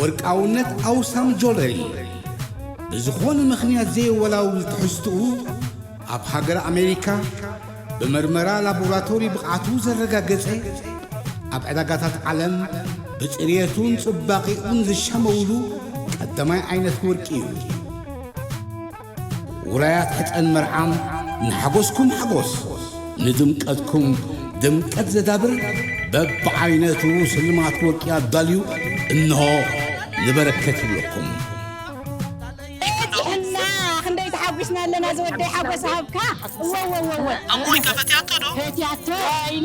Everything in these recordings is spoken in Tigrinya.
ወርቃውነት ኣውሳም ጆለሪ ብዝኾነ ምኽንያት ዘየወላውል ትሕዝትኡ ኣብ ሃገር ኣሜሪካ ብመርመራ ላቦራቶሪ ብቕዓቱ ዘረጋገጸ፣ ኣብ ዕዳጋታት ዓለም ብጽርየቱን ጽባቐኡን ዝሻመውሉ ቀዳማይ ዓይነት ወርቂ እዩ። ውራያት ሕጸን መርዓም ንሓጎስኩም ሓጎስ፣ ንድምቀትኩም ድምቀት ዘዳብር በብዓይነቱ ስልማት ወርቂ ኣዳልዩ እንሆ ንበረከት ይብለኩም። በጺሕና፣ ክንደይ ተሓጒስና ኣለና ዝወደይ፣ ሓጎስ ሃብካ። እወ፣ እወ፣ እወ፣ እወ። ኣንጎሊካ ፈትያቶ ዶ? ፈትያቶ።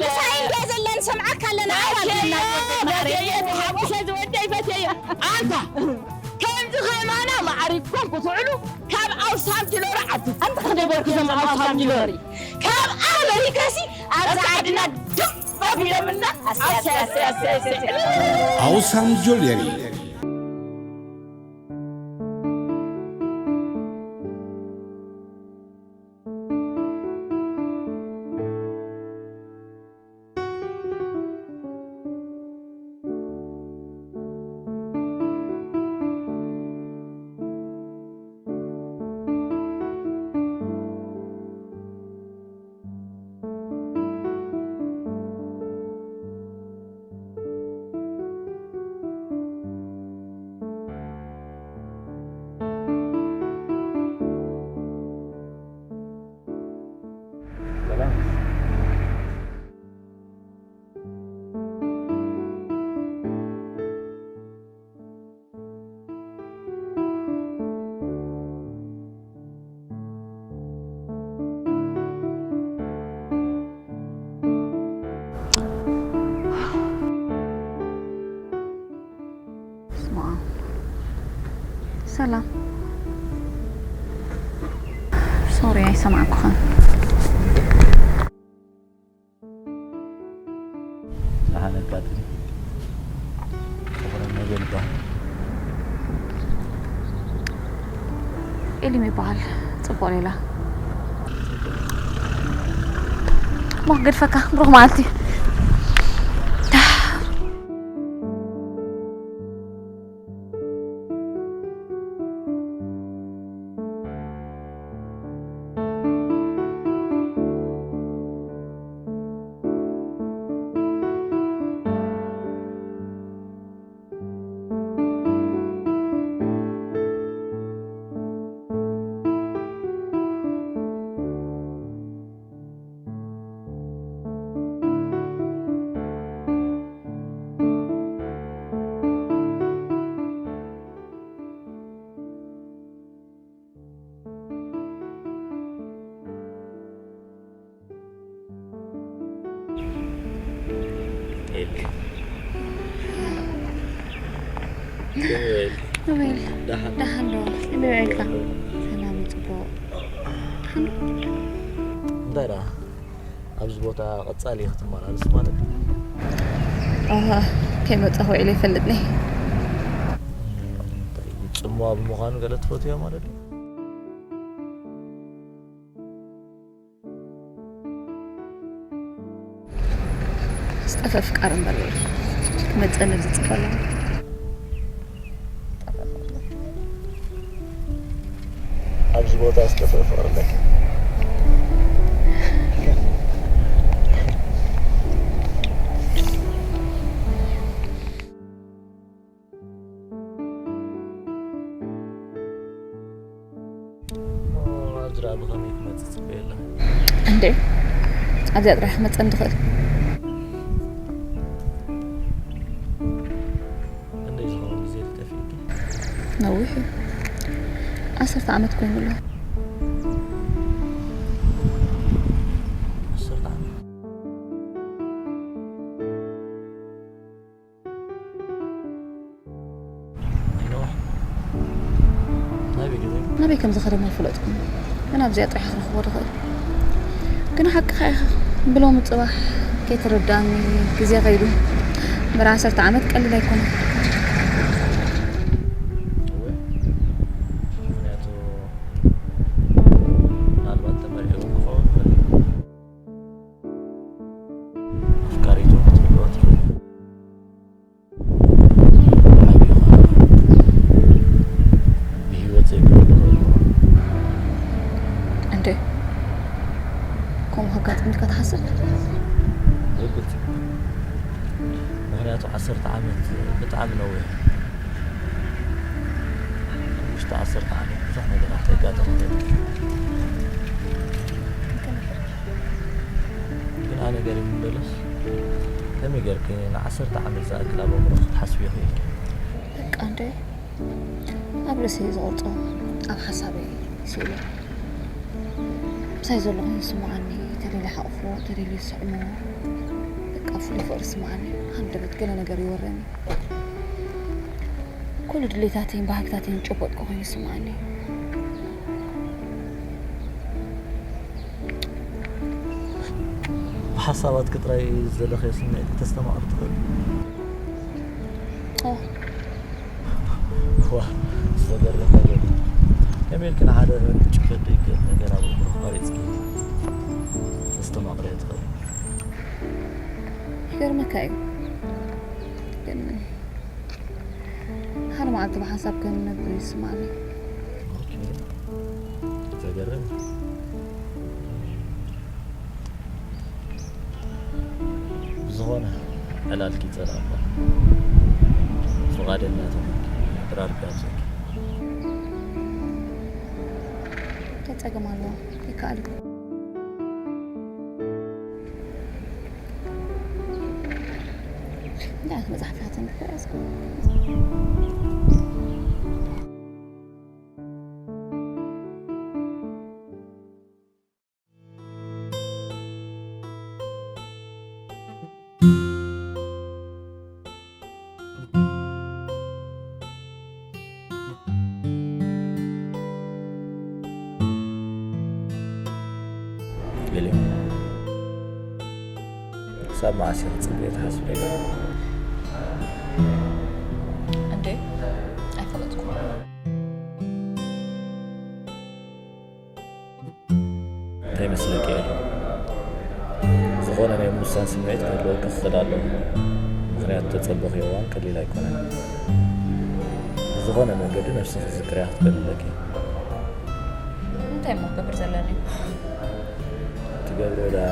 ምሳይ እንድያ ዘላ ንሰምዓካ ኣለና። ኣይ፣ ኣባትና ፈትየዮ፣ ዝወደይ ማዕረ። ፈትየዮ፣ ተሓጒሰ ዝወደይ ፈትየዮ። ኣንታ፣ ከምዚ ከማና ማዕሪግኩም ክትውዕሉ ካብ ኣውሳም ጅሎሪ ዓዲ። ኣንታ ክንደይ በርኩ ዘም ኣውሳም ጅሎሪ። ካብ ኣመሪካሲ ኣብዛ ዓድና ድም ኣቢሎምና። ኣሰይ፣ ኣሰይ፣ ኣሰይ፣ ኣሰይ፣ ኣሰይ። ኣውሳም ጆለሪ። ስማ። ሰላም። ሶሪ፣ ኣይሰማዕኩኻን። ደሓን ኣጋጥሚ። ፍቕሪ መገንታ። ኤሊም ይበሃል። ጽቡቕ ሌላ። እሞ ክገድፈካ፣ ብሩኽ መዓልቲ። ኤል። ኤል። ኖቤል፣ ደሓን። ደሓን ዶ? ከመይ ውዒልካ? ሰላም፣ ጽቡቕ። ደሓን ዶ? እንታይ ደኣ? ኣብዚ ቦታ ቀጻሊ ክትመላለስ ማለት እዩ? ኣሃ፣ ከይመጻኹ ውዒለ ኣይፈልጥን እየ። እንታይ፣ ጽምዋ ብምዃኑ ገለ ትፈትዮ ማለት እዩ? ዝጠፍአ ፍቃር እምበር ክመጸኒ ዝጽፎ ኣለኹ። ኣብዚ ቦታ ዝጠፍአ ፍቕሪ ኣለኪ። ኦ፣ ኣብዚ ደኣ ብኸመይ ክመጽእ ጽበየ ኣለኹ? እንዴ፣ ኣብዚኣ ጥራሕ ክመጸኒ ትኽእል? ክንደይ ዝኸውን ግዜ ተጠፊእኪ? ነዊሕ እዩ። ዓሰርተ ዓመት ኮይኑ ኣሎ። ዓሰርተ ዓመት? ኣይነውሕ። ናበይ ገለ? ናበይ ከም ዝኸደ ኣይፈለጥኩን። ግን ኣብዚኣ ጥራሕ ክረኽቦ ዝኽእል። ግን ሓቅኻ ኢኻ። ብሎሚ ጽባሕ ከይትርዳእኒ ግዜ ከይዱ። እምበር ዓሰርተ ዓመት ቀሊል ኣይኮነን። እወ። ምኽንያቱ ምናልባት ተመሪዑ ክኸውን ይኽእል እዩ። ኣፍቃሪቱ ክትህልዎ ትኽእል። ዓቢ ይኾን። ከምኡ ከጋጥም ኢልካ ትሓስብ? ርግጽ እዩ። ምኽንያቱ ዓሰርተ ዓመት ብጣዕሚ ነዊሕ። ውሽጢ ዓሰርተ ዓመት ብዙሕ ነገራት የጋጥም ይኽእል እዩ። ግን ኣነ ገሪሙኒ ደሎስ፣ ከመይ ጌርኪ ንዓሰርተ ዓመት ዝኣክል ኣብ ኣእምሮኺ ክትሓስብዮ ኽኢልኪ? በቃ እንደ ኣብ ርእሰይ ዝቐርጾ ኣብ ሓሳበይ ስኢለ። ምሳይ ዘሎ ኮይኑ ይስምዓኒ፣ ተደልየ ሓቕፎ፣ ተደልየ ስዕሞ። በቃ ፍሉይ ፍቕሪ ይስምዓኒ። ሃንደበት ገለ ነገር ይወረኒ። ኩሉ ድሌታተይን ባህግታተይን ጨበጥኩ ኮይኑ ይስምዓኒ። ብሓሳባትኪ ጥራይ ዘለኽዮ ስምዒት ክተስተማቕሪ ትኽእሊ? ኦ። ዋ፣ ዝተገርም ነገር እዩ። ከመይ ኢልኪ ንሓደ ክጭበጥ ዘይክእል ነገር ኣብ ኣእምሮኺ ቀሪጽኪ ክተስተማቕርዮ ትኽእሊ? ይገርመካ እዩ። ግን ሓደ መዓልቲ ብሓንሳብ ከም ንነብር ይስምዓኒ። ኦኬ። ዘገርም። ብዝኾነ ዕላልኪ ይጸላእኳ። ፍቓደኛ ተኾንኪ፣ ድራርኪ ኣብዘኪ። እንታይ ጸገም ኣለዎ? ይከኣል እዩ። እንታይ ዓይነት መጽሓፍ ኢኻ ተንብብ? ገሊኦም ክሳብ መዓስ ኢኺ ክትጽበዮ ትሓስቢ? እንዴ፣ ኣይፈለጥኩን። እንታይ ይመስለኪ? ዝኾነ ናይ ምውሳን ስምዒት ክህልወኪ ክኽእል ኣለዎ። ምኽንያቱ፣ እተጸበኽዮ እዋን ቀሊል ኣይኮነን። ብዝኾነ መንገዲ ነብስኺ ክትዝክርያ ክትክእሊ ኣለኪ። እንታይ እሞ ክገብር ዘለኒ? ትገብርዮ ደኣ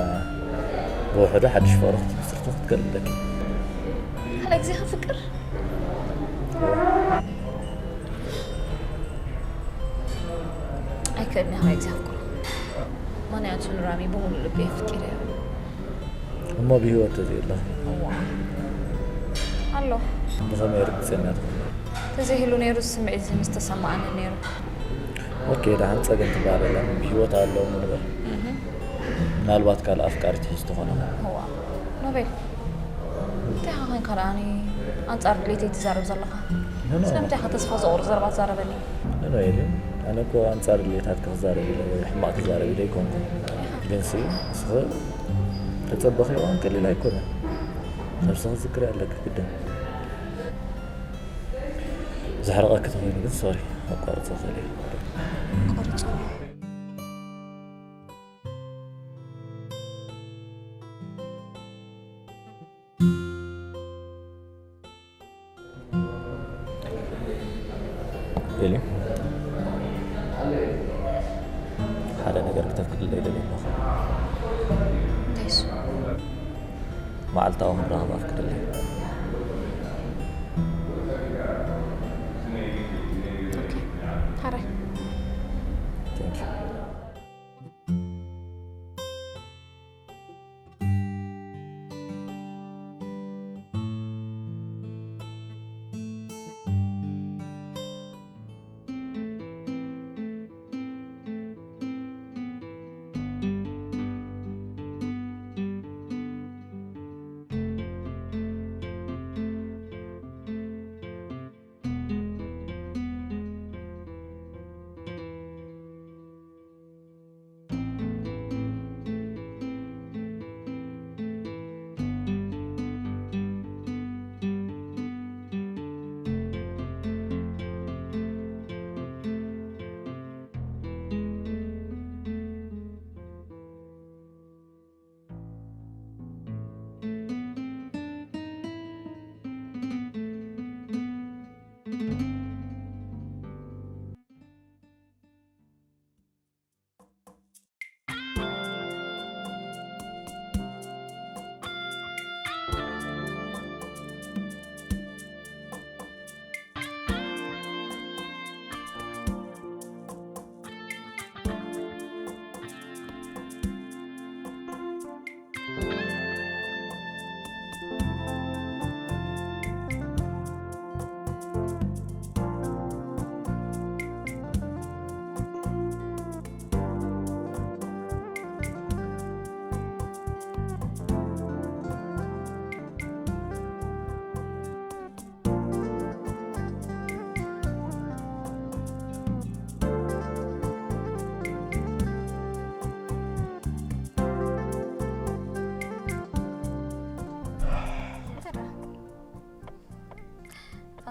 ብውሕዱ ሓድሽ ፍቕሪ ክትምስርቲ ክትክእሊ ኣለኪ። ሓደ ግዜ ክፍቅር? ኣይክእልን እየ፣ ሓደ ግዜ ኣፍቅሮ። ምኽንያቱ ንራሚ ብምሉእ ልቢ ኣፍቂረዮ። እሞ ብህይወት ተዘይኣለኺ? እዋ። ኣሎ። ብኸመይ ርግጸኛ ትኾኒ? ተዘይህሉ ነይሩ፣ እዚ ስምዒት እዚ ምስ ተሰማዓኒ ነይሩ። ኦኬ፣ ደሓን ጸገም ትበሃል የለን። ብህይወት ኣሎ እሞ ንበል። እህ። ምናልባት ካልእ ኣፍቃሪ ትሒዝ ትኾን ኢኻ። እዋ። ኖቤል፣ እንታይ ኢኻ ኾንካ ደኣኒ ኣንጻር ድሌተይ ትዛረብ ዘለኻ? ኖ፣ ኖ። ስለምንታይ ኢኻ ተስፋ ዘቑርጽ ዘረባ ትዛረበኒ? ኖ፣ ኖ፣ ኤልዮን፣ ኣነ እኮ ኣንጻር ድሌታትኪ ክዛረብ ኢለ ወይ ሕማቕ ክዛረብ ኢለ ኣይኮንኩን። ግንሲ፣ ንስኺ ተጸበኺ እዋን ቀሊል ኣይኮነን። ነብስኺ ክትዝክሪ ኣለኪ ግድን። ዘሕርቐኪ ተኾይኑ ግን፣ ሶሪ፣ ከቋርጾ እኽእል እየ። ቆርጾ። ኤሊ፣ ሓደ ነገር ክተፍቅድለይ ይደሊ ኣለኹ። እንታይ እሱ? መዓልታዊ ክንራኸብ ኣፍቅድለይ። ኦኬ፣ ሕራይ። Thank you።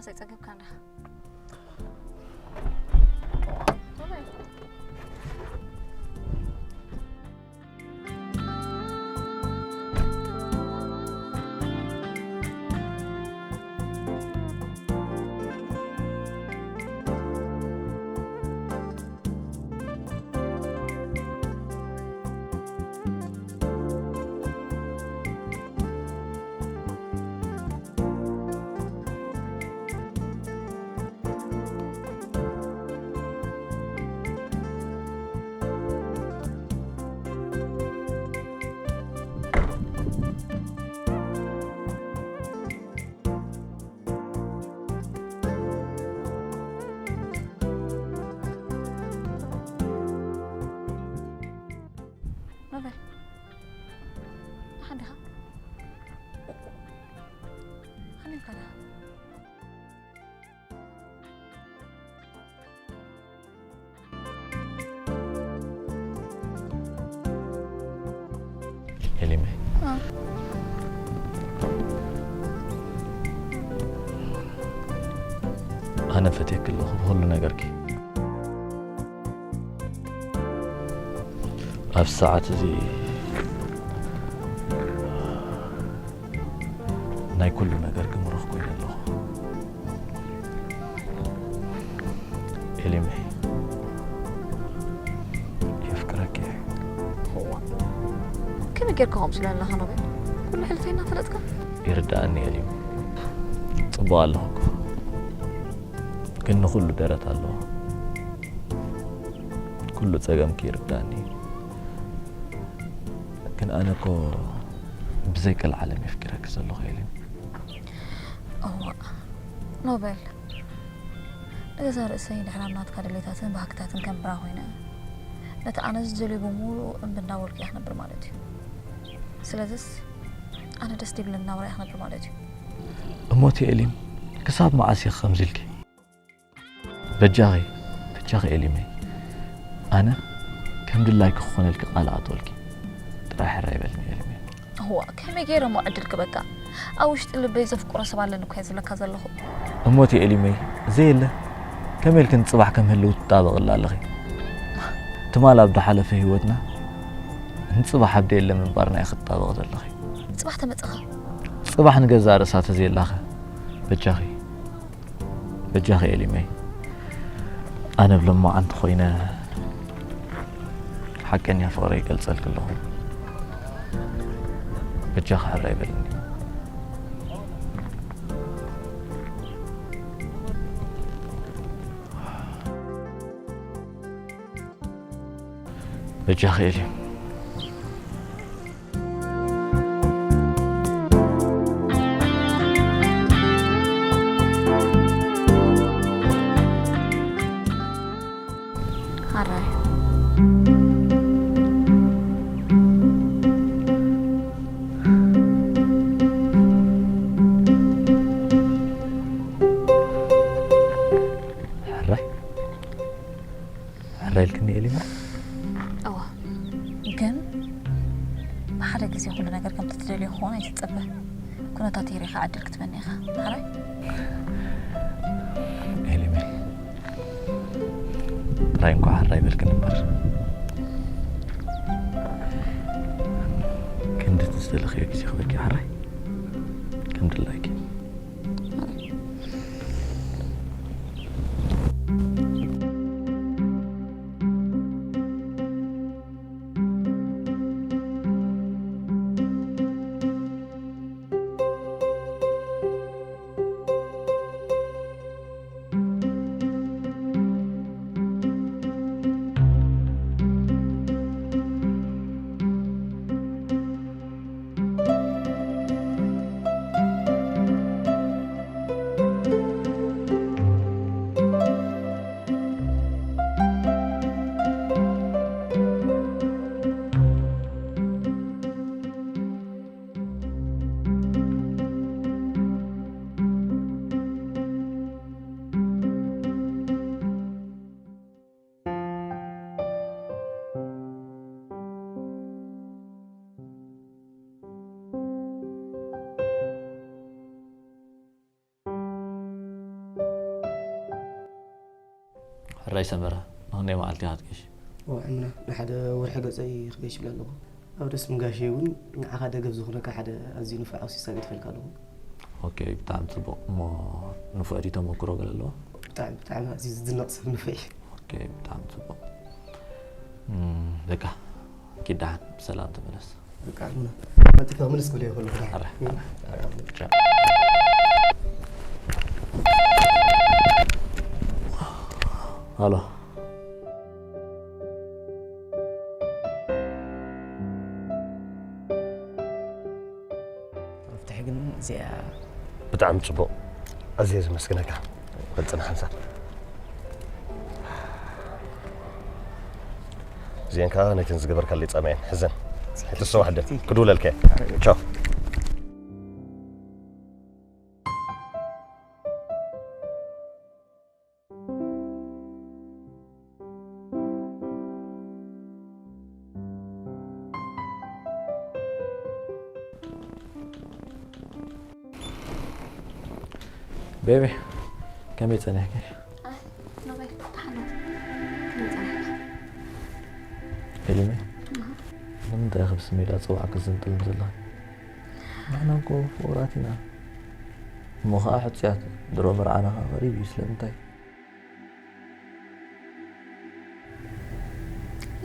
ኣይጸገብካን ዲኻ? ኖበል፣ ደሓን ዲኻ? ከመይ ኢልካ ዲኻ? ኤሊመ፣ እ። ኣነ ፈትየኪ ኣለኹ ብኹሉ ነገርኪ። ኣብ ሰዓት እዚ ናይ ኩሉ ነገር ግምሩኽ ኮይኑ ኣለኹ። ኤሊመይ፣ የፍቅረኪ እየ። እዋ፣ ከመይ ጌርካ ከምኡ ትብለኒ ኣለኻ ኖቤል? ኩሉ ሕልፈይ እናፈለጥካ? ይርድኣኒ ኤሊም፣ ጽቡቕ ኣለኹ እኮ። ግን ንኹሉ ደረት ኣለዎ። ኩሉ ጸገምኪ ይርድኣኒ እዩ። ግን ኣነ እኮ ብዘይ ቀልዓለም የፍቅረኪ ዘለኹ ኤሊም። እዋ፣ ኖቤል፣ ንገዛእ ርእሰይ ድሕሪ ኣብ ናትካ ድሌታትን ባህግታትን ከንብራ ኮይነ፣ ነቲ ኣነ ዝደልዮ ብምሉኡ እምቢ እንዳበልኩ እየ ክነብር ማለት እዩ። ስለዚስ ኣነ ደስ ድብለኒ ናብራ እየ ክነብር ማለት እዩ። እሞ እቲ ኤሊም ክሳብ መዓስ ኢኺ ከምዚ ኢልኪ? በጃኺ፣ በጃኺ ኤሊመይ፣ ኣነ ከም ድላይኪ ክኾነልኪ ቃል ኣእትወልኪ። ጥራይ ሕራይ በልኒ ኤሊመይ። እዋ፣ ከመይ ገይረ እሞ ዕድል ክበካ? ኣብ ውሽጢ ልበይ ዘፍቅሮ ሰብ ኣለኒ እኮ እየ ዝብለካ ዘለኹ። እሞ እቲ ኤሊመይ፣ ዘየለ፣ ከመይ ኢልኪ ንጽባሕ ከም ህልው ትጣበቕላ ኣለኺ? ትማል ኣብ ዝሓለፈ ህይወትና፣ ንጽባሕ ኣብ ደየለ ምንባርና ኢኺ ትጣበቒ ዘለኺ። ጽባሕ ተመጸኸ? ጽባሕ ንገዛእ ርእሳ ተዘየላኸ? በጃኺ፣ በጃኺ ኤሊመይ፣ ኣነ ብሎማዓንቲ ኮይነ ሓቀኛ ፍቕረይ ይገልጸልኪ ኣለኹ። በጃኺ ሕራይ በልኒ። በጃኺ ኤሊ። ሓራይ። ሕራይ? ሕራይ ኢልክኒ ኤሊና? እዋ፣ ግን ብሓደ ግዜ ኩሉ ነገር ከምቲ ትደልዮ ክኸውን ኣይትጸበ። ኩነታት ሪኢኻ ዕድል ክትመኒ ኢኻ። ሕራይ? ኤሊመይ፣ ጥራይ እንኳዕ ሕራይ በልክኒ እምበር፣ ክንድቲ ዝደለኽዮ ግዜ ክበኪ ሕራይ፣ ከም ድላይኪ። ብላይ ሰመረ፣ ንክንደይ መዓልቲ ኢኻ ክትገይሽ? እምና ንሓደ ወርሒ ገጸይ ክገይሽ ይብል ኣለኹ። ኣብ ደስ ምጋሸይ እውን ንዓኻ ደገፍ ዝኾነካ ሓደ ኣዝዩ ንፉዕ ኣውሲሳ ገድፈልካ ኣለኹ። ኦኬ፣ ብጣዕሚ ጽቡቕ። እሞ ንፉዕ ድዩ ተመክሮ ገለ ኣለዎ? ብጣዕሚ ብጣዕሚ ኣዝዩ ዝድነቕ ሰብ ንፉዕ እዩ። ኦኬ፣ ብጣዕሚ ጽቡቕ። እም፣ በቃ ኪድ ደሓን ብሰላም ተመለስ። በቃ ኣሉና መጥቶ ምንስ ክብለ ይኸሉ። ኣረ። ሃሎ። መፍትሒ ግን እዚኣ ብጣዕሚ ጽቡቕ። ኣዝየ ዘመስግነካ። በል ጽናሕ ሓንሳብ። እዚአን ከዓ ነተን ዝገበርካለይ ጻማ እየን። ሕዘን። ኣይትሰዋሕ ደን። ክድውለልካ እየ። ቻው። ቤቢ፣ ከመይ ጸኒሕኪ? ኣይ፣ ኖቤል፣ ተሓሎ። ከመይ ጸኒሕካ? ኤሊመይ፣ እህ። ንምንታይ ኢኺ ብስም ሜዳ ጽዋዕ ክትዝንጥልኒ ዘለኺ? ንሕና እኮ ፍቑራት ኢና። እሞ ኸኣ ሕጹያት፣ ድሮ መርዓና ኸኣ ቀሪቡ እዩ። ስለምንታይ?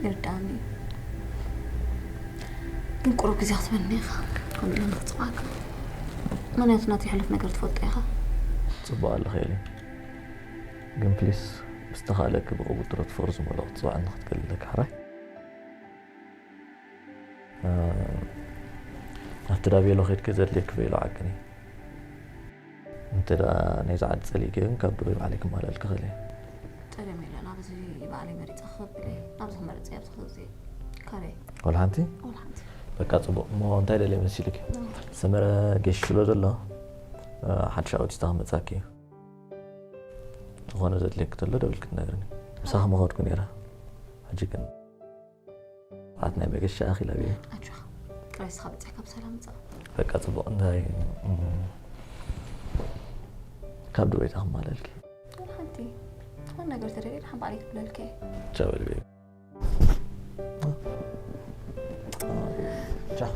ይርድኣኒ እዩ። ግን ቁሩብ ግዜ ክትበኒ ኢኻ፣ ከምኡ ኢለ ንኽጽውዓካ። ምኽንያቱ ናተይ ሕሉፍ ነገር ትፈልጦ ኢኻ። ጽቡቕ ኣለኺ ኤሊ። ግን ፕሊስ፣ ብዝተኻእለኪ ብቕቡል ጥረት ፍቕሪ ዝመልኦ ክትጽውዓኒ ክትክእሊ ኣለኪ፣ ሕራይ? እ፣ ናብቲ ዳ ቤሎ ኬድኪ ዘድልየኪ ቤሎ ዓቅኒ። እንተ ደኣ ናይዚ ዓዲ ጸሊእኪ ግን ካብ ዱበይ ባዕለይ ክማልኣልኪ እኽእል እየ። ጸገም የለን፣ ኣብዚ ባዕለይ መሪጸ ክኸብል እየ። ኣብዚ ክመርጽ እየ፣ ኣብዚ ክኸዚ እየ። ካበይ? ወላ ሓንቲ? ወላ ሓንቲ። በቃ ጽቡቕ። እሞ እንታይ ደልየ መሲልኪ? እዎ። ሰመረ ገይሹ ስለ ዘሎ፣ እ፣ ሓድሽ ኣውቲስታ ክመጻኪ እዩ። ዝኾነ ዘድልየኪ ተሎ ደዊልኪ ትነግርኒ። ምሳኺ ምኸድኩ ነይረ። ሕጂ ግን ሰዓት ናይ መገሻ ኣኺላ ብየ። ኣጆኻ፣ ጥራይ ንስኻ በጺሕካ ብሰላም ምጻእ። በቃ ጽቡቕ። እንታይ፣ እም፣ ካብ ዱበይ ዲኻ ክማልኣልኪ? ወላ ሓንቲ። ዝኾነ ነገር ተደልየ ደሓን ባዕለይ ክብለልካ እየ። ቻው በሊ ቤቢ። ቻው።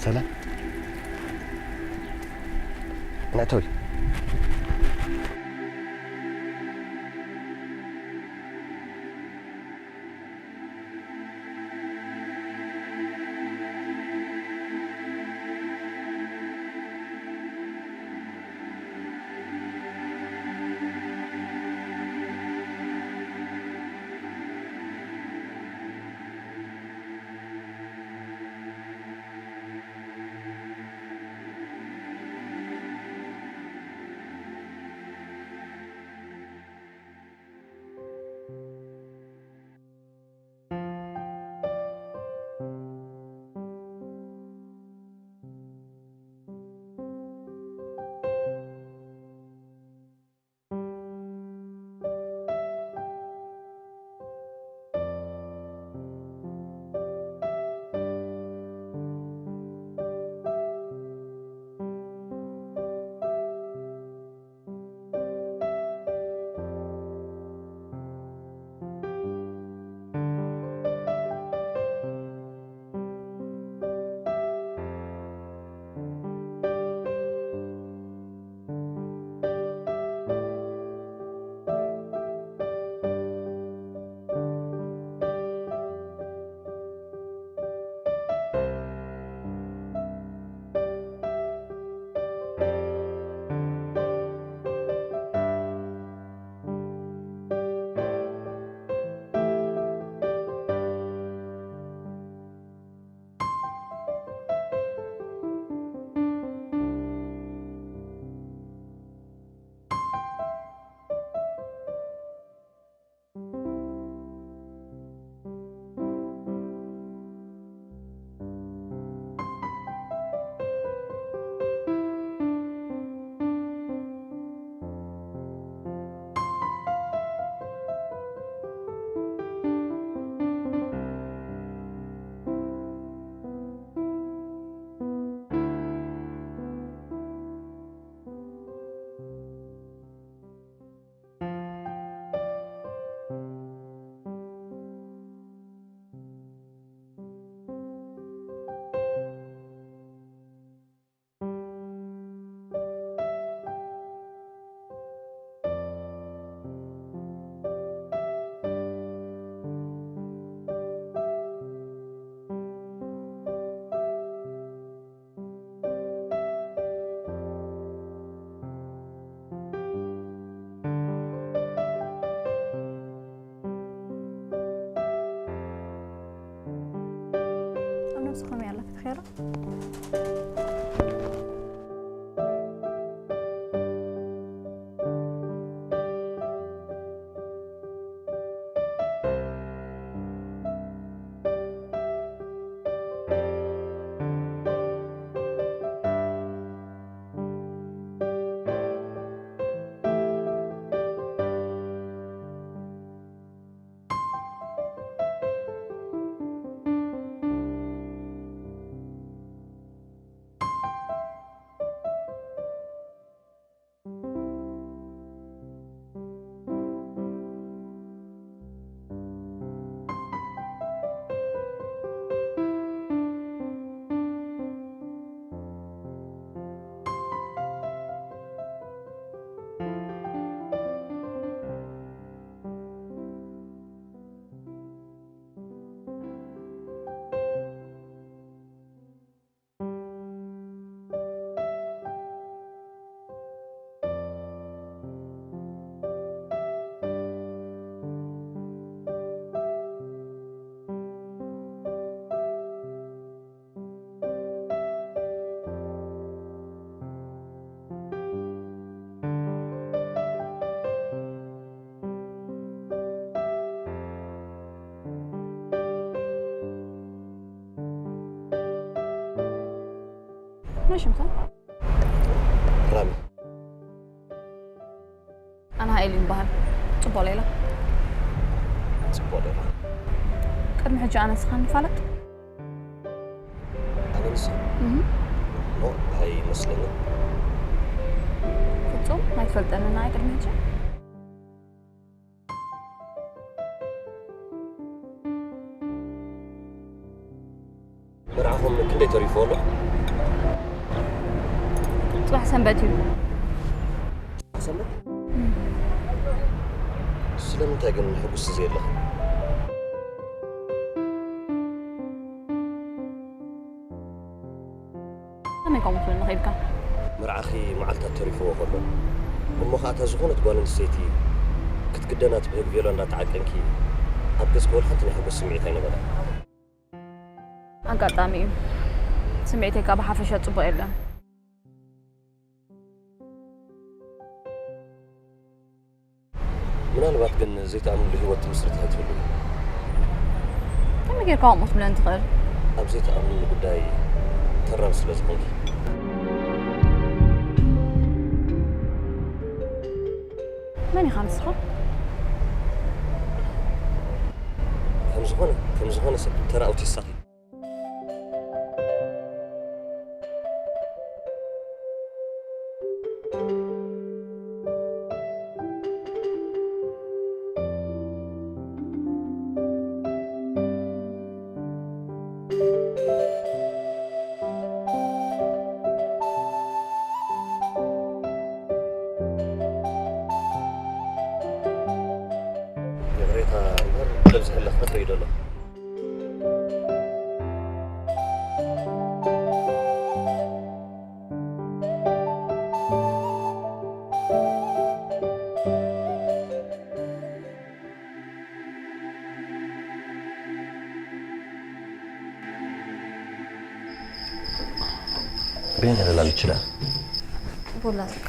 ሰላም። መእተዊ። ንስኻ ከመይ ኣላ ፈቲኻ ዶ? መን ሽምካ? ራሚ። ኣነ ሃይል ይበሃል። ጽቡቕ ሌላ። ጽቡቕ ሌላ። ቅድሚ ሕጂ ኣነ ንስኻ ንፋለጥ? ኣነ ንስኻ? እህ። ኖ፣ ኣይመስለንን። ፍጹም ኣይትፈልጠንን ኣይ ቅድሚ ሕጂ? መርዓኹም ክንደይ ተሪፉ ኣሎ? ጽባሕ ሰንበት እዩ። ጽባሕ ሰንበት? እም። ስለምንታይ ግን ሕጉስቲ ዘየለኺ? ከመይ ከምኡ ትብል ንኸይድካ? መርዓኺ መዓልታት ተሪፍዎ ከሎ፣ እሞ ኸኣ እታ ዝኾነት ጓል ኣንስተይቲ ክትክደና ትብህግ ቬሎ እንዳተዓቀንኪ ኣብ ገጽኪ ወላ ሓንቲ ናይ ሓጎስ ስምዒት ኣይነበረን። ኣጋጣሚ እዩ። ስምዒተይ ከኣ ብሓፈሻ ጽቡቕ የለን። ምናልባት ግን ዘይትኣምንሉ ህይወት ትምስርት ኣይትህሉ። ከመይ ጌርካ ከምኡ ክትብለኒ ትኽእል? ኣብ ዘይትኣምንሉ ጉዳይ ተራር ስለ ዝኾንኪ። መን ኢኻ ንስኻ? ከም ዝኾነ፣ ከም ዝኾነ ሰብ ተራ ኣውቲስታ። ይቕሬታ እምበር፣ ተብዝሐለኽ ክትርኢ ደሎ። ቤን ለላልችላ። ቦላትካ።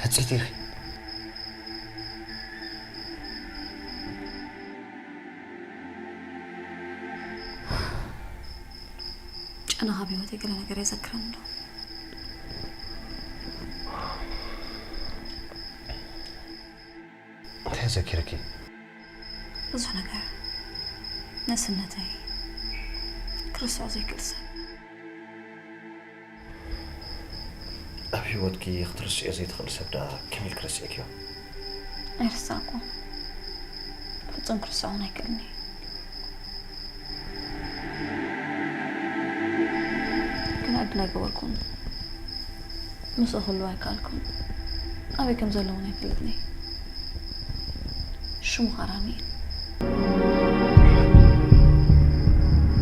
ሕጽይቲ ኢኺ። ጨና ካብ ህይወተይ ገለ ነገር የዘክረኒ ዶ? እንታይ ዘኪርኪ? ብዙሕ ነገር። ንእስነተይ። ክርስዖ ዘይክእል ሰብ። ኣብ ህይወትኪ ክትርስዕዮ ዘይትኽእል ሰብ ደኣ ከመይ ኢልኪ ረሲዕክዮ? ኣይርሳዕኩ። ፍጹም ክርስዖ እውን ኣይክእልን እየ። ኣይገበርኩን። ምስኡ ክህሉ ኣይከኣልኩን። ኣበይ ከም ዘሎ እውን ኣይፈልጥን እየ። ሽሙ ኸኣ ራሚ እዩ።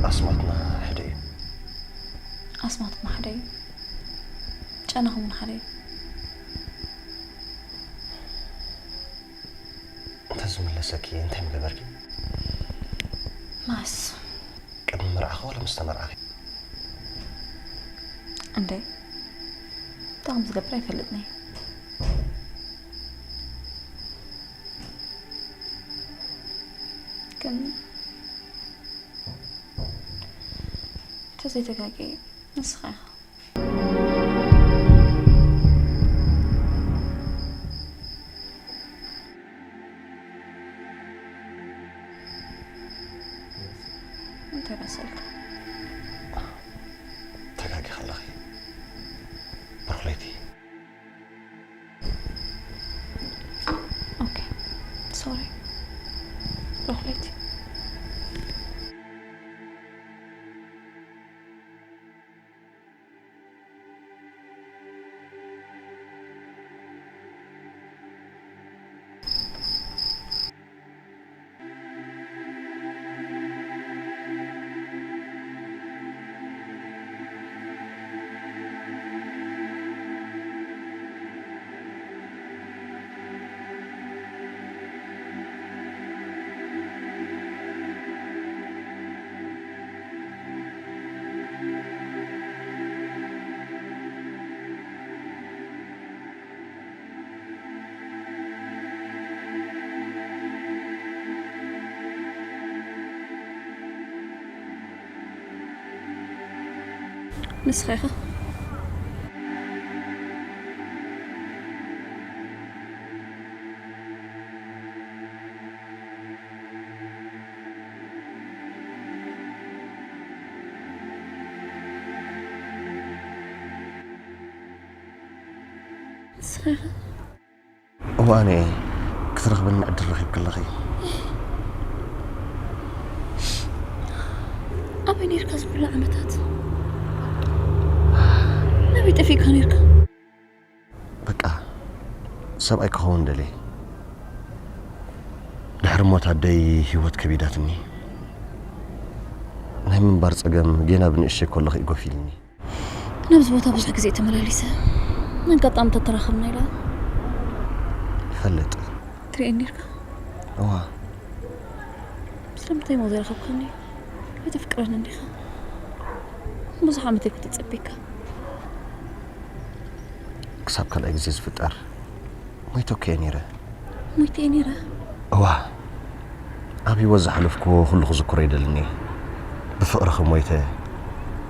ኣስማትና ሓደ እዩ። ኣስማትኩም ሓደ እዩ። ጨናኹም እውን ሓደ እዩ። እንተ ዝምለሰኪ እንታይ ምገበርኪ? ማስ። ቅድሚ መርዓኺ ዋላ ምስ ተመርዓኺ? እንደ፣ እንታይ ከም ዝገብር ኣይፈልጥን እየ። ግን፣ እንተዘይተጋግየ፣ ንስኻ ኢኻ። እንታይ መሰልካ? ተጋጊኺ ኣለኺ ብሩኽ ለይቲ። ኦኬ፣ ሶሪ ብሩኽ ለይቲ። ንስኻ ኢኻ። ንስኻ ኢኻ። እዋን እየ ክትረኽብኒ ዕድል ረኺብኪ ኣለኺ። ኣበይ ነይርካ እዚ ኩሉ ዓመታት? ናበይ ጠፊእካ ነይርካ? በቃ፣ ሰብኣይ ክኸውን ደልየ። ድሕሪ ሞት ኣደይ ህይወት ከቢዳትኒ። ናይ ምንባር ጸገም ጌና ብንእሽተይ ከለኹ እዩ ጎፊልኒ። ናብዚ ቦታ ብዙሕ ግዜ ተመላሊሰ። ኣጋጣሚ ተተራኸብና ኢላ። ይፈልጥ። ትርእየኒ ነይርካ? እዋ። ስለምንታይ እሞ ዘይረኸብካኒ? ኣይተፍቅረንን ዲኻ? ብዙሕ ዓመት እየ ክጽበየካ። ክሳብ ካልኣይ ግዜ ዝፍጠር ሞይተኩ እየ ነይረ። ሞይተ እየ ነይረ? እዋ። ኣብ ህይወት ዝሓለፍክዎ ኩሉ ክዝክሮ ይደልን እየ። ብፍቕርኺ ሞይተ፣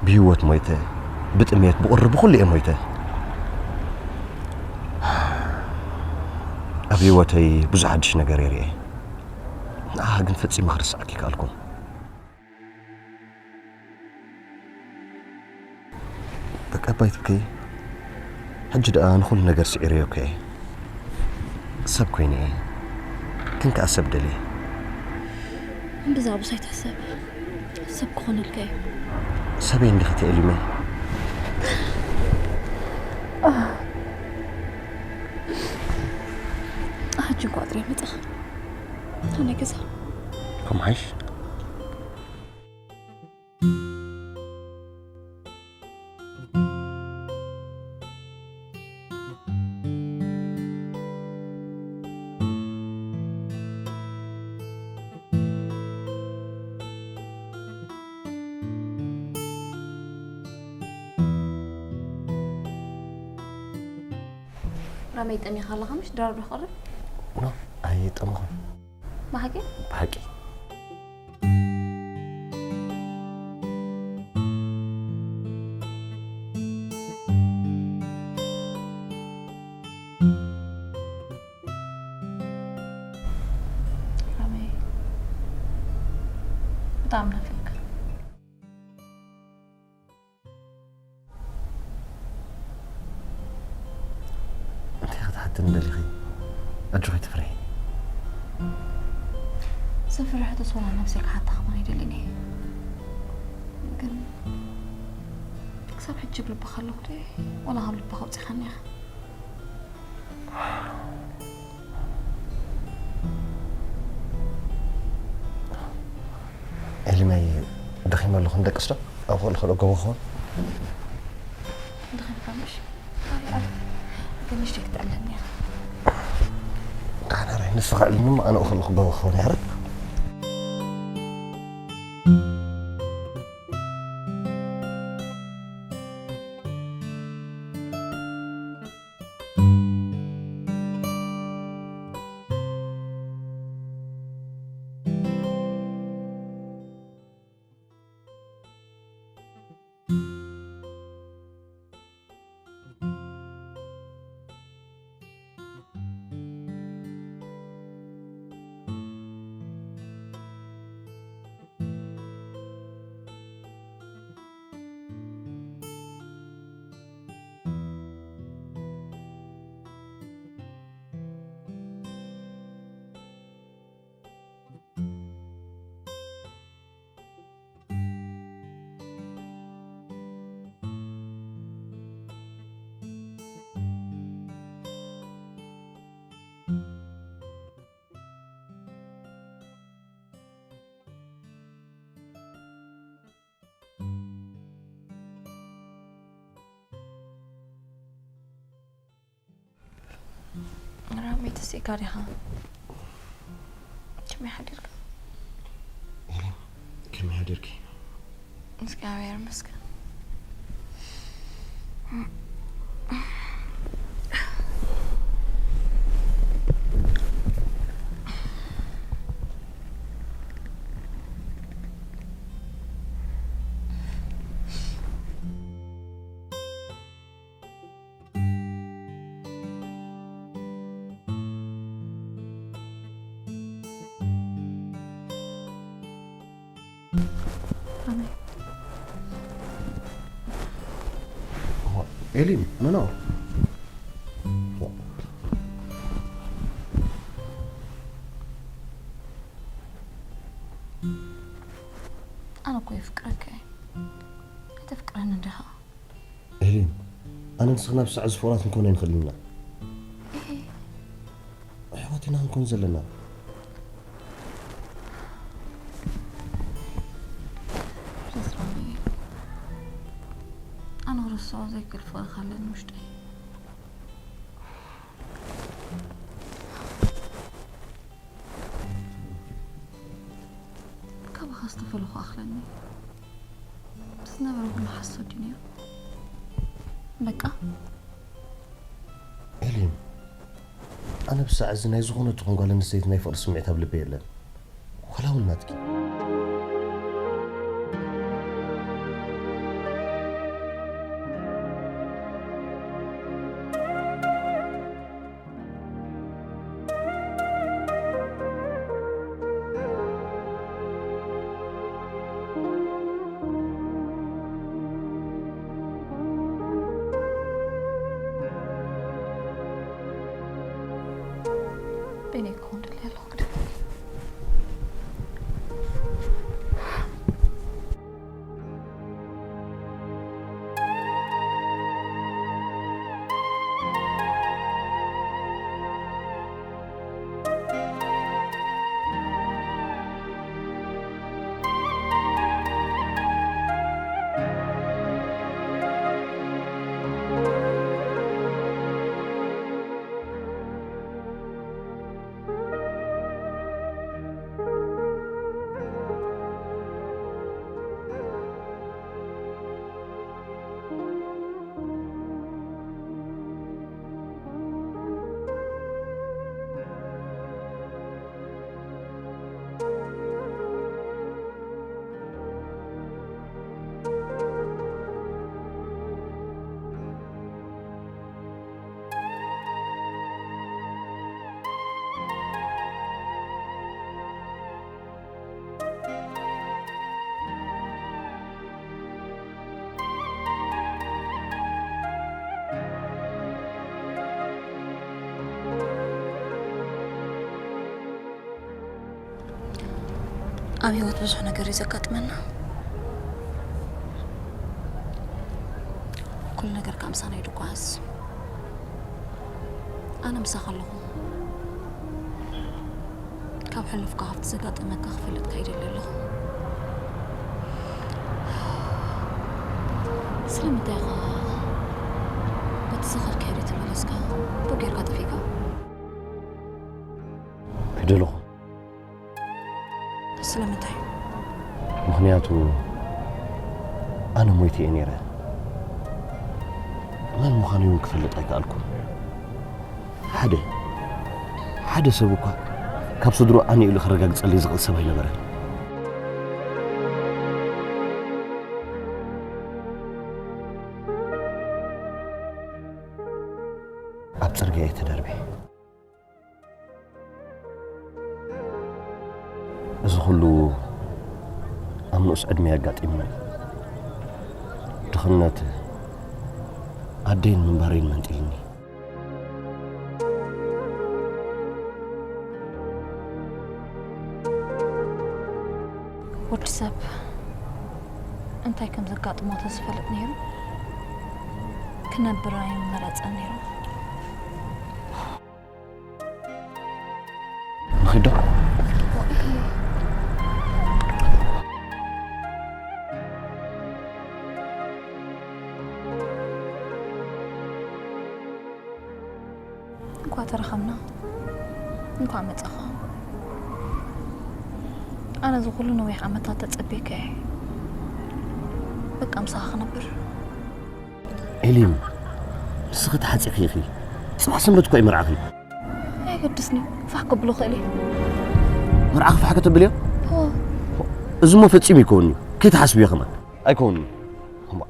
ብህይወት ሞይተ፣ ብጥሜት፣ ብቑሪ፣ ብኹሉ እየ ሞይተ። ኣብ ህይወተይ ብዙሕ ሓድሽ ነገር እየ ርእየ። ንዓኻ ግን ፈጺመ ክርስዓኪ ኣይከኣልኩን። በቃ እባ ኣይትብከዪ። ሕጂ ደኣ ንኹሉ ነገር ስዒረዮ እኮ እየ። ሰብ ኮይነ እየ። ግን ከኣ ሰብ ደልየ። እምብዛ ብዙሕ ኣይትሕሰብ። ሰብ ክኾነልካ እዩ። ሰበይ እንዲኺ ተእሊመ። ሕጂ እንኳ ጥራይ መጻኻ። ኣነ ገዛ። ከምሓይሽ? ራመይ ጠሚኻ ኣለኻ ምሽ? ድራር ዶ ክቐርብ? ኖ፣ ኣይጠመኹን። ብሓቂ? ብሓቂ። ራመይ፣ ብጣዕሚ ናፊቕካ። እንታይ ክትሓትኒ ደሊኺ? ኣጆኺ ትፍርሒ። ዘፍርሕ ተስፋ ነብሰይ ክሓታ ክኾን ኣይደልን እየ። ግን፣ እስከ ካብ ሕጂ ብልብኻ ኣለኹ ድየ? ዋላ ካብ ልብኻ ኣውጺኻኒ ኢኻ? ኤሊመይ፣ ደኺመ ኣለኹ። ንደቅስ ዶ? ኣብ ከለኹ ዶ ጎቦ ክኸውን? ደኺምካ ምሽ? ኣይ፣ ኣረ፣ ግን ንእሽተይ ክትዕለኒ ኢኻ። ደሓን፣ ኣረ፣ ንስኻ ዕልኒ እሞ ኣነ ኣብ ከለኹ ጎቦ ክኸውን እየ፣ ኣረ። ራሚ፣ ተሲእካ ዲኻ? ከመይ ሓዲርካ? ኤሌን፣ ከመይ ሓዲርኪ? እግዚኣብሔር ይመስገን። ኤሊም፣ ኖ፣ ኖ። ኣነ እኮ የፍቅረካ እየ። ኣይተፍቅረኒ እንዲኻ? ኤሊም፣ ኣነ ንስኽን ኣብ ሳዕ እዚ ፍቑራት ክንኮን ኣይንኽእልን ኢና። እህ። ኣሕዋት ኢና ክንኮን ዘለና። ፕሊዝ ራሚ፣ ኣነ ክርስዖ ዘይክእል ፍቕሪ ኣለኒ ውሽጠይ። ካባኻ ዝተፈለኹ ኣኽለኒ። ዝነበረ ኩሉ ሓሶት ድዩ ነይሩ? በቃ። ኤሊን፣ ኣነ ብሳዕ እዚ ናይ ዝኾነ ትኹን ጓል ኣንስተይቲ ናይ ፍቕሪ ስምዒት ኣብ ልበይ የለን። ዋላ እውን ናትኪ። በይነይ ክኾን ደልየ ኣለኹ፣ ግደፍ። ኣብ ህይወት ብዙሕ ነገር እዩ ዘጋጥመና። ነገር ካብ ምሳና ይድጓስ። ኣነ ምሳኻ ኣለኹ። ካብ ሕሉፍካ ካብቲ ዘጋጠመካ ክፈልጥካ ይደሊ ኣለኹ። ስለምንታይ ኢኻ በቲ ዝኸድካዮ ዘይተመለስካ? እንታይ ጌርካ ጠፊእካ? ከይደለኹ። ስለምንታይ? ምኽንያቱ ኣነ ሞይተ እየ ነይረ። መን ምዃነይ እውን ክፈልጥ ኣይከኣልኩን። ሓደ ሓደ ሰብ እኳ ካብ ስድርኡ ኣነ ኢሉ ከረጋግጸለይ ዝኽእል ሰብ ኣይነበረን። ኣብ ጽርግያ እየ ተደርብየ። እዚ ኩሉ ኣብ ንኡስ ዕድመይ ኣጋጢሙኒ። ድኽነት ኣደይን ምንባረይን መንጢልኒ። ወዲ ሰብ እንታይ ከም ዘጋጥሞ ተዝፈልጥ ነይሩ ክነብር ኣይመረጸን ነይሩ። ንኺዶ። እንኳ ተረኸብና፣ እንኳ መጻኻ። ኣነ እዚ ኩሉ ነዊሕ ዓመታት ተጸቤካ እየ። በቃ ምሳኻ ክነብር። ኤሊም፣ ንስኺ ተሓጺኺ ኢኺ። ጽባሕ ሰንበት እኮ እዩ መርዓኺ። ኣይገድስኒ፣ ፋሕ ከብሎ ክእል እየ። መርዓኺ ፋሕ ከተብልዮ? ኦ፣ እዚ እሞ ፈጺሙ ይከውን እዩ። ከይትሓስብዮ ከማን። ኣይከውን እዩ። እሞ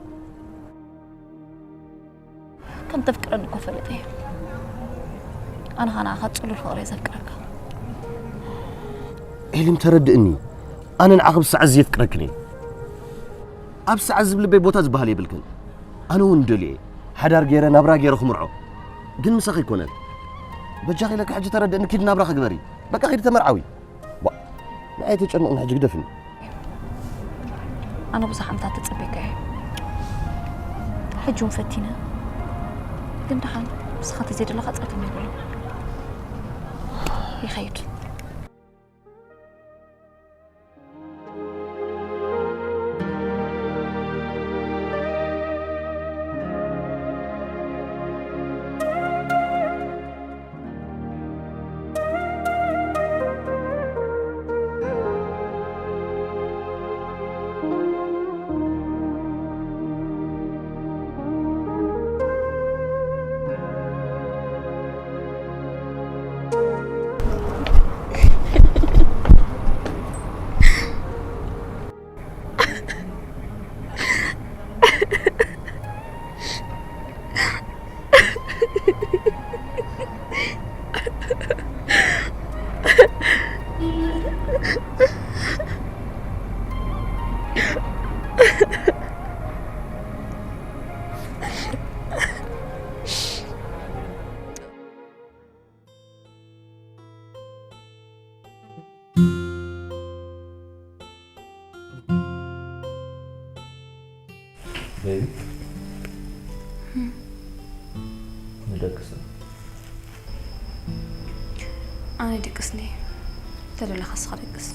ከም ተፍቅረኒ እኮ ፈለጠ እየ። ኣነ ኸኣ ንዓኻ ጽሉል ፍቕሪ እየ ዘፍቅረካ። ኤሊም፣ ተረድእኒ። ኣነ ንዓኺ ብሰዓት እዚ የፍቅረክን እየ። ኣብ ሰዓት ዝብል ልበይ ቦታ ዝበሃል የብልክን። ኣነ እውን ደልየ እየ። ሓዳር ገይረ፣ ናብራ ገይረ ክምርዖ። ግን ምሳኺ ኣይኮነን። በጃኺ ኢለኪ ሕጂ ተረድእኒ፣ ኪዲ ናብራኺ ግበሪ። በቃ ኪዲ ተመርዓዊ። ዋ፣ ንዓይ ተጨንቕኒ ሕጂ ግደፍኒ። ኣነ ብዙሕ ዓመታት ተጸቤካ እየ። ሕጂ እውን ፈቲነ። ግን ደሓን ንስኻ እንተዘይደለኻ ጸገም የብሉን። ይኸይድ። ቤቢ፣ ንደቅስ። ኣነ ድቅስኒ፣ ተደለኻ ንስኻ ደቅስ።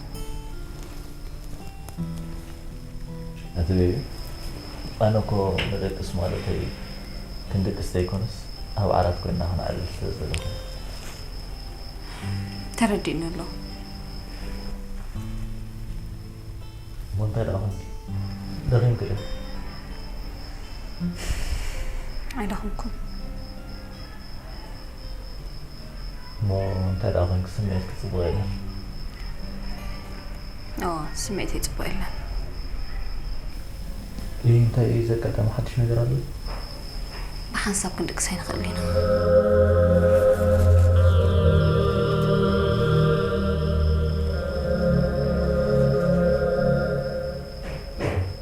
ኣቲ ቤቢ፣ ኣነ እኮ ንደቅስ ማለተይ ክንድቅስ ዘይኮነስ ኣብ ዓራት ኮይንና ክነዕልል ስለ ዝደለኹ። ተረዲእኒ ኣሎ። እሞ እንታይ ደኣ ኾንኪ? ደኺምኪ ዶ? ኣይደኸምኩን። እሞ እንታይ ደኣ ኾንኪ? ስምዒትኪ ጽቡቕ የለን። እወ፣ ስምዒተይ ጽቡቕ የለን። እይ፣ እንታይ እዩ ዘጋጠመ? ሓድሽ ነገር ኣሎ? ብሓንሳብ ክንድቅስ ኣይንኽእልን ኢና።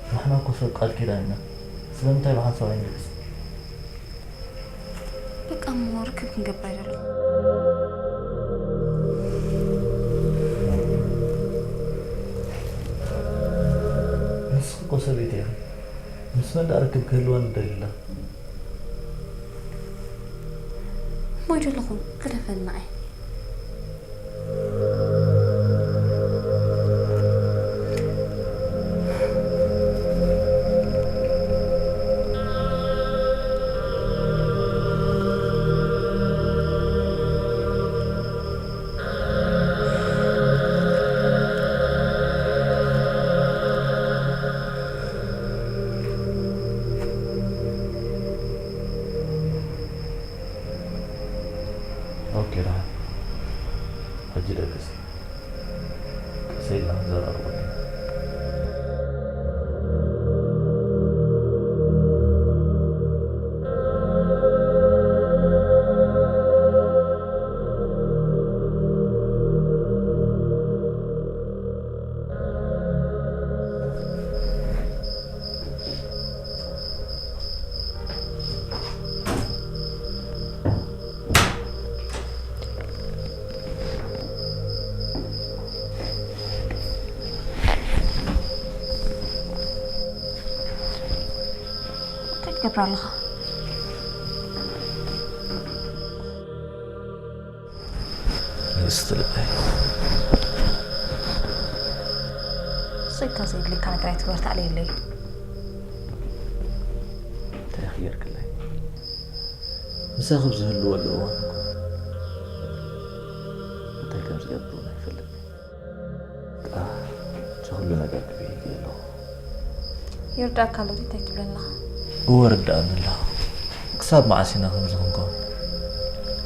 ንሕና እኮ ሰብ ቃል ኪዳን ኢና። ስለምንታይ ብሓንሳብ ኣይንድቅስ? በቃ እሞ ርክብ ክንገብር ኣይደለኹ። ንስኺ እኮ ሰበይቲ ኢኺ። ምስ መን ደኣ ርክብ ክህልወኒ ትደልዪ ኣለኺ? ሞይቱ ኣለኹ፣ ግደፈኒ ንዓይ። ኦኬ ደሓን። ሕጂ ደቅሲ። ቀስ ኢልና ክንዘራረበሉ ኢና። እንታይ ትገብር ኣለኻ? ንግስቲ ልበይ። ስኢልካ ዘየድልየካ ነገር ኣይትግበር፣ ተኣልየለይ። እንታይ ኢኺ ጌርክለይ? ምሳኺ ኣብ ዝህልወሉ እዋን እኮ እንታይ ከም ዝገብር እውን ኣይፈልጥን። ኣህ፣ እቲ ኩሉ ነገር ክብየኪ ኣለኹ። ይርዳእካ ኣሎ ድዩ እንታይ ትብለኒ ኣለኻ? እወ ርድኣኒ ኣሎ። ክሳብ መዓስ ኢና ከምዚ ክንከውን?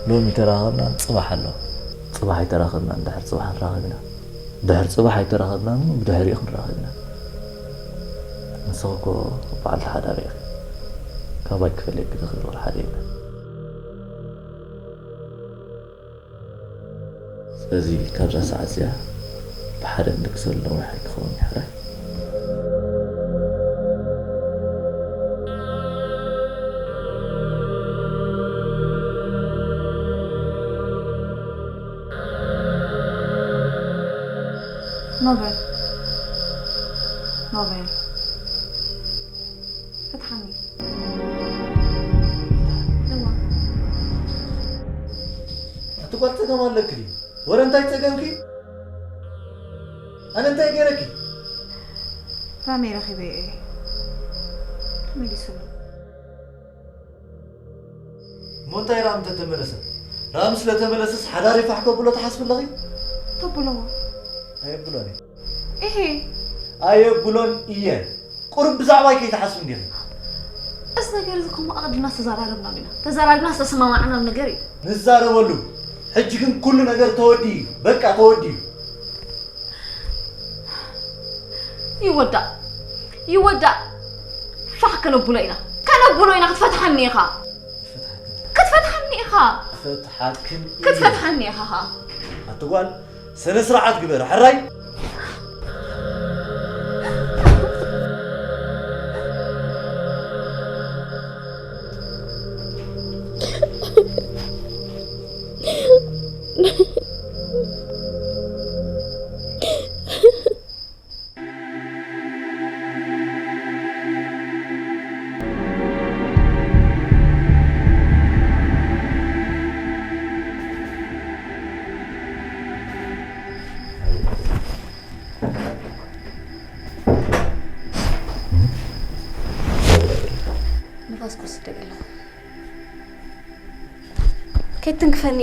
ሎሚ ተራኸብና ጽባሕ ኣሎ። ጽባሕ ኣይተራኸብናን፣ ድሕሪ ጽባሕ ንራኸብ ኢና። ድሕሪ ጽባሕ ኣይተራኸብናን እሞ ብድሕሪኡ ክንራኸብ ኢና። ንስኺ እኮ በዓልቲ ሓዳር ኢኺ። ካባይ ክፈልየኪ ዝኽእል ወላ ሓደ የለን። ስለዚ ካብዛ ሰዓት እዚኣ ብሓደ ንድቅሰሉ ነዊሕ ኣይክኸውን እዩ ሕራይ። ኖበል ኖበል ፍትሓኒ። እዋ። ኣቲ ጓል ጸገም ኣለኪ ድዩ? ወረ እንታይ ጸገምኪ? ኣነ እንታይ ገይረኪ? ራመይ ረኺበዮ እየ። ተመሊሱሉ። እሞ እንታይ ራም እንተተመለሰ? ራም ስለ ተመለሰስ ሓዳር ይፋሕ ከብሎ ትሓስቢ ኣለኺ? ተብሎ። ኣየብሎን እየ። እሄ። ኣየብሎን እየ። ቁሩብ ብዛዕባይ ከይትሓስቢ እንዲኺ። እዚ ነገር እዚ ከምኡ ኣቐዲምና ዝተዘራረብናሉ ኢና። ተዘራሪብና ዝተሰማማዕናሉ ነገር እዩ። ንዛረበሉ። ሕጂ ግን ኩሉ ነገር ተወዲኡ እዩ። በቃ ተወዲኡ። ይወዳእ ይወዳእ ፋሕ ከነብሎ ኢና ከነብሎ ኢና ክትፈትሓኒ ኢኻ ክትፈትሓኒ ኢኻ ፈትሓክን ክትፈትሓኒ ኢኻ ኣቲ ጓል ስነ ስርዓት ግበር ሕራይ ንፋስ ክወስድ ኣለኹ። ከይትንክፈኒ።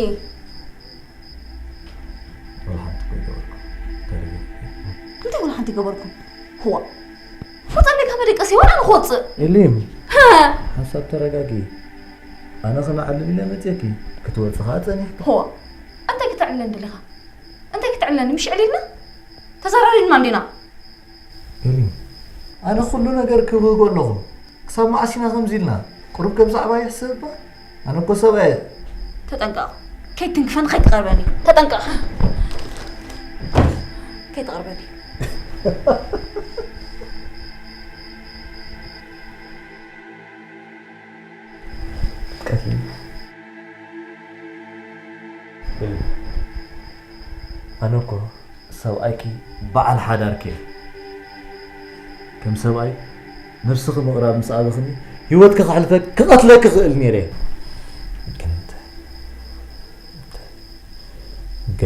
ወላ ሓንቲ እኮ ይገበርኩ። ተረጋጊ። እንታይ ወላ ሓንቲ ይገበርኩም? ህዋ። ወጻለይ ካብ መደቀሲ ወላ ንክወጽእ። ኤሊም። ሃ! ሓንሳብ ተረጋጊ። ኣነ ክነዕልል ኢለ መጽየኪ። ክትወጽእ ኸኣ ጸኒሕኪ። ህዋ። እንታይ ክተዕልለኒ ደሊኻ? እንታይ ክተዕልለኒ? ምሽ ዕሊልና? ተዘራሪብና እንዲና። ኤሊም። ኣነ ኩሉ ነገር ክብህጎ ኣለኹ። ክሳብ መዓስ ኢና ከምዚ ኢልና? ቁሩብ ከም ዛዕባ ይሕሰብ እባ። ኣነ እኮ ሰብኣይ እየ። ተጠንቀቕ። ከይትንክፈኒ ከይትቐርበኒ። ተጠንቀቕ። ከይትቐርበኒ። ቀትሊ። ኣነ እኮ ሰብኣይኪ በዓል ሓዳርኪ እየ። ከም ሰብኣይ ነብስኺ ምቕራብ ምስ ኣበኽኒ ህይወትኪ ከሕልፈ ክቐትለኪ ክኽእል ነይረ እየ። ግን እንተ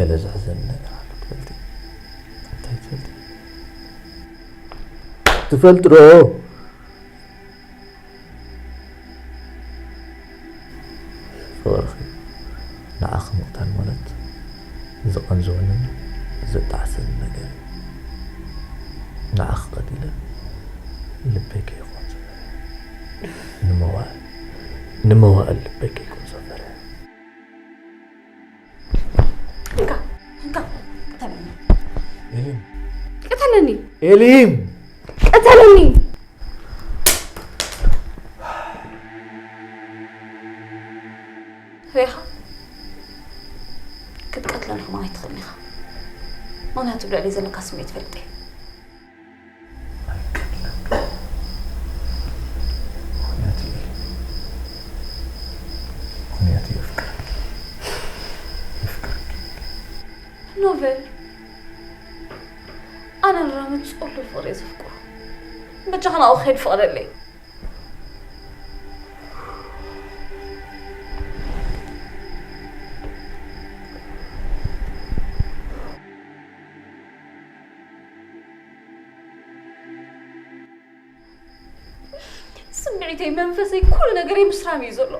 ገለ ዘሕዘኒ ነገር ኣሎ ትፈልጢ? እንታይ ትፈልጢ? ትፈልጢ ዶ? ፍቕርኺ ንዓኺ ምቕታል ማለት ዝቐንዘወንን ዘጣዕሰንን ነገር እዩ። ንዓኺ ቀቲለ ልበይ ከይቆንዘፈ፣ ንመዋእል፣ ንመዋእል ልበይ ከይቆንዘፈ። እንካ፣ እንካ፣ ቅተለኒ። ኤሊም። ቅተለኒ። ኤሊም። ቅተለኒ። ሪኢኻ? ክትቀትለኒ ከማን ኣይትኽእልን ኢኻ። ምኽንያቱ ብልዕለይ ዘለካ ስምዒት ፈልጥ እየ። ኣይቀትለካ። ምኽንያቱ እየ። ምኽንያቱ የፍቅረኪ። የፍቅረኪ። ኖቨል፣ ኣነ ንራመድ ጽሉል ፍቕሪ እየ ዘፍቅሮ። በጃኻ ናብኡ ክኸይድ ፍቐደለይ። ስምዒተይ፣ መንፈሰይ፣ ኩሉ ነገረይ ምስ ራም እዩ ዘሎ።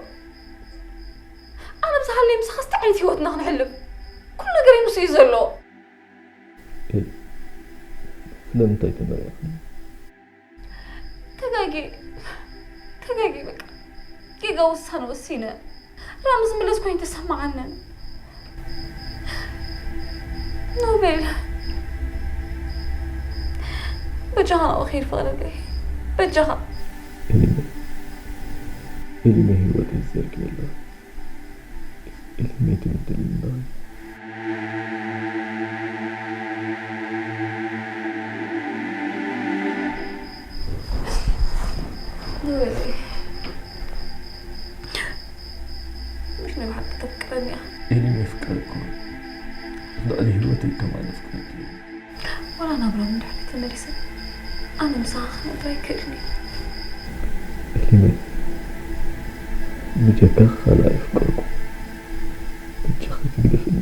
ኣነ ምስ ሃለየ ምሳኻ እንታይ ዓይነት ህይወትና ክንሕልፍ? ኩሉ ነገረይ ምስ እዩ ዘሎ። ኤ፣ ስለምንታይ ተመሪቕኒ? ተጋጊ፣ ተጋጊ፣ በቃ ጌጋ ውሳነ ወሲነ። ራም ዝምለስ ኮይኑ ተሰማዓንን። ኖቤል፣ በጃኻ ናብኡ ከይድ ፍቐደለይ። በጃኻ። ኤሊመ፣ ኤሊመ፣ ህይወተይ ትዘርግየ ኣለኺ። ኤሊመ፣ ትብድልኒ ኣለኺ። ኖቤል፣ ምሽ ናይ ብሓቂ ተፍቅረኒ እያ። ኤሊም የፍቅረኩም። ልዕሊ ህይወተይ ከማን የፍቅረኪ። ዋላ ናብ ራም እንድሕር ተመሊሰ፣ ኣነ ምሳኻ ክነብር ኣይክእልን እየ። ኤሊም፣ ብጀካ ካልእ ኣይፍቅረኩም። ብጀካ ትግደፍኒ።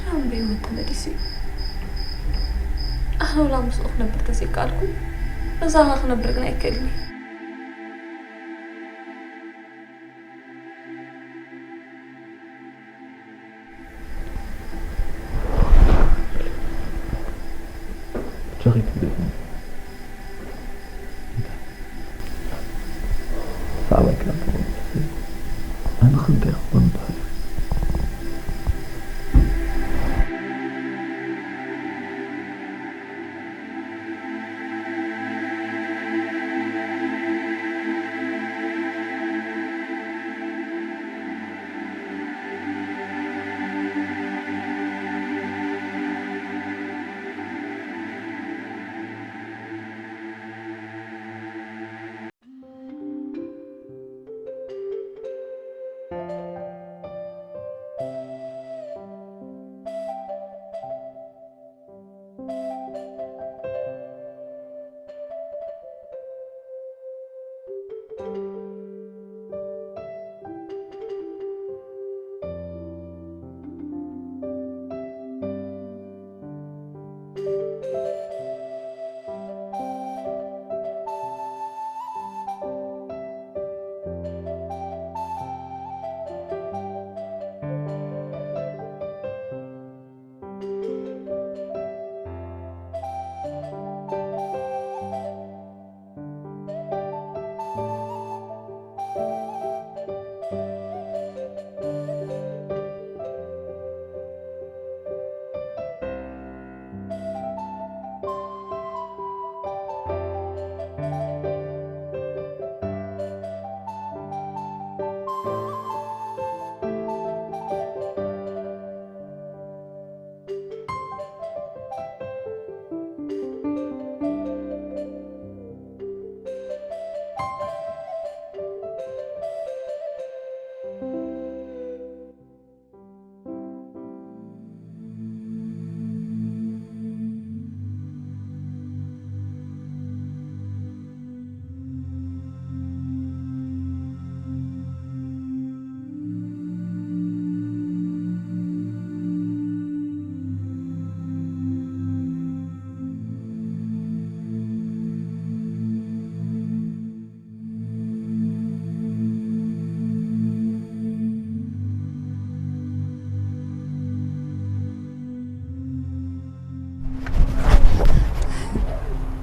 ራም ብህይወት ተመሊሱ እዩ። ኣነ ወላ ምስኡ ክነብር ተዘይከኣልኩ፣ ምሳኻ ክነብር ግን ኣይክእልን እየ። ቸኺ ትብለኒ። እንታይ? ብዛዕባይ ክላተ ኣነ ክንደይ ክኾን ይኽእል?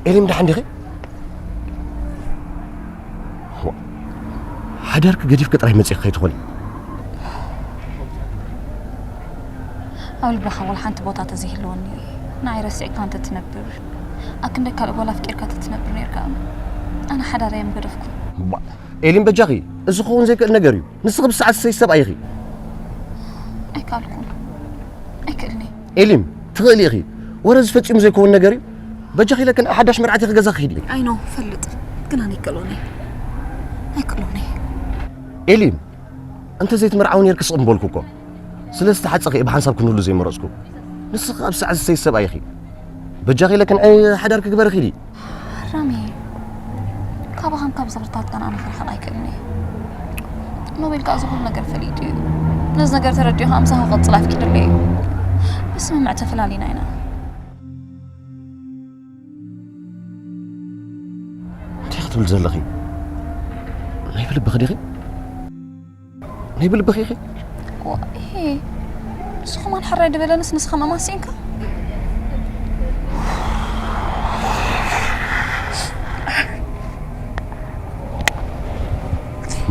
ኤሊም፣ ደሓን ዲኺ? ዋ፣ ሓዳርኪ ገዲፍኪ ጥራይ መጺእኪ ከይትኾኒ። ኣብ ልብኻ ዋላ ሓንቲ ቦታ ተዘይህልወኒ፣ ንዓይ ረሲዕካ እንተ ትነብር፣ ኣብ ክንደይ ካልእ ጓል ኣፍቂርካ እንተ ትነብር ነርካ። ኣነ ሓዳር እየ ምገደፍኩ። ባ- ኤሊም፣ በጃኺ፣ እዚ ክኸውን ዘይክእል ነገር እዩ። ንስኺ ብሰዓት ዝሰይ ሰብኣይ ኢኺ። ኣይከኣልኩን። ኣይክእልን እየ። ኤሊም፣ ትኽእሊ ኢኺ። ወረ እዚ ፈጺሙ ዘይከውን ነገር እዩ። በጃኺ ኢለክን ሓዳሽ መርዓት ኢኺ ገዛ ክሂድ። ኣይ ኖ፣ ፈልጥ። ግን ኣነ ኣይክእሎን እየ። ኣይክእሎን እየ። ኤሊም፣ እንተ ዘይትምርዓው ነርኪ ስቕ ምበልኩ እኮ። ስለ ዝተሓጸኺ እየ ብሓንሳብ ክንህሉ ዘይመረጽኩ። ንስኺ ኣብ ሰዓት ዝሰይ ሰብኣይ ኢኺ። በጃኺ ኢለክን፣ ኣይ፣ ሓዳር ክግበር ኺዲ። ራሚ፣ ካባኻን ካብ ዝኽርታትካን ኣነ ክርሕቕ ኣይክእልን እየ። ኖቤል ከኣ እዚ ኩሉ ነገር ፈሊጡ እዩ። ነዚ ነገር ተረዲኡ ከኣ ምሳኻ ክቕጽል ኣፍቂዱለይ እዩ። ብስምምዕ ተፈላሊና ኢና። እንታይ ክትብል ዘለኺ? ናይ ብልብኺ ዲኺ? ናይ ብልብኺ ኢኺ? ዋ፣ እሄ፣ ንሱ ከማን ሕራይ ድበለንስ ንስኻ መማሲንካ?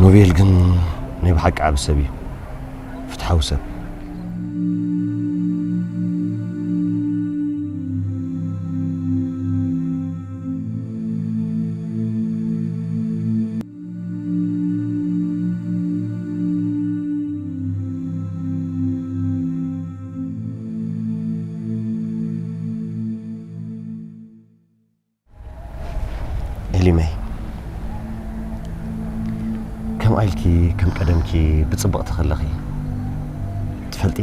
ኖቤል ግን ናይ ብሓቂ ዓቢ ሰብ እዩ። ፍትሓዊ ሰብ። ኤሊመይ፣ ከም ኣይልኪ፣ ከም ቀደምኪ ብጽብቕቲ ከለኺ ትፈልጢ፣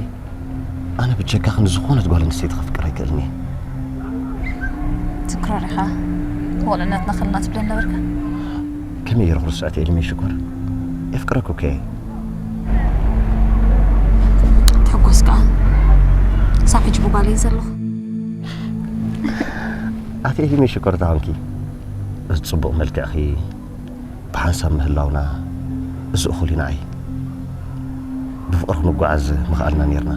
ኣነ ብጀካኺ ንዝኾነት ጓል ኣንስተይቲ ከፍቅር ኣይክእልን እየ። ትክሮ ዲኻ? ወልዕነትና ከለና ትብለን ነበርካ። ከመይ ገይረ ክርስዐት ኤሊመይ ሽኮር? የፍቅረኩ እኮ እየ። ትሕጎስ ከኣ ሳብ ሕጂ ብጓለይ ዘለኹ። ኣቲ ኤሊመይ ሽኮር ተኾንኪ፣ እዚ ጽቡቕ መልክዕኺ ብሓንሳብ ምህላውና፣ እዚ እኹል እዩ ንዓይ። ብፍቕሪ ክንጓዓዝ ምኽኣልና ኔርና።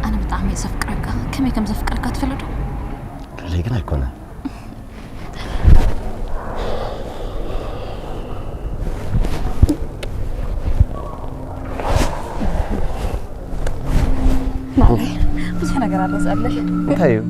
ኣነ ብጣዕሚ እየ ዘፍቅረካ። ከመይ ከም ዘፍቅረካ ትፈልጥ ዶ? ልዕለይ ግን ኣይኮነን። ናብረይ ብዙሕ ነገር ኣሎ ዝኣለይ። እንታይ እዩ?